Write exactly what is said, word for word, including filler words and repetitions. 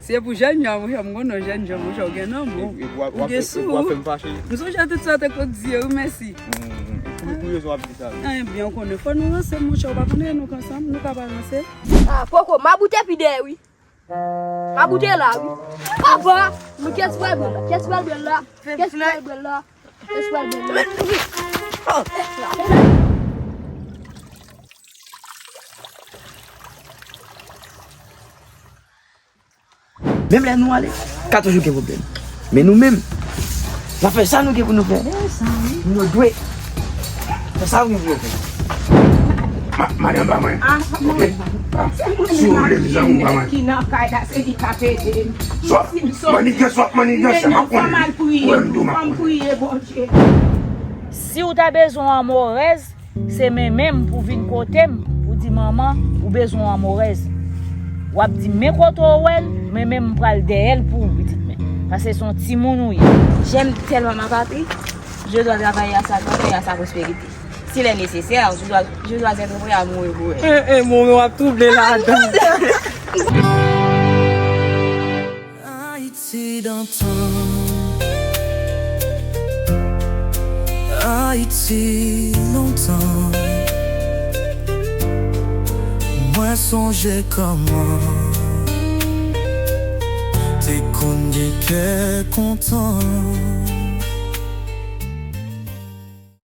Se pou jèn jan, monchè, m konnen w jèn jan, monchè, w gen nanm, ou gen sou ou. M sonje tout sa w te konn di yo, wi, mèsi. Pou, pou rezon w ap di sa, wi. Ebyen, ou konnen, fò nou ranse, monchè, ou pa konnen nou k ansanm, nou ka pa ranse. Ah, poko, maboute pi dèyè, wi. Maboute la, wi. Papa, men kiyès pral bwè la? Kiyès pral bwè la? Kiyès pral bwè la? Kiyès pral bwè la? Menm lè nou ale, ka toujou gen pwoblèm. Men nou menm, n ap fè sa nou gen pou nou fè. Nou dwe fè sa nou gen pou nou fè. Ma-, Madan pa mwen. Ah, si w vle m zanmi pa mwen. Ki nan kay la, se li k ap ede m. Swap mannigan, swap mannigan, se m ap konnen. Ou wè m tou m ap konnen. Si w ta bezwen yon amorèz, se men menm pou vin kote m, pou di manman, ou bezwen yon amorèz. W ap di men kote w wè l, men menm m pral dèyè l pou ou, pitit mwen. Paske se yon timoun ou ye. J'aime tellement ma patrie, je dois travailler à sa gloire et à sa prospérité. S'il est nécessaire, je dois, je dois être prêt à mourir pour elle. Eh, eh, mon, w ap twouble ladan. Ayiti dantan, Ayiti lontan. Mwen sonje kòman te konn gen kè kontan.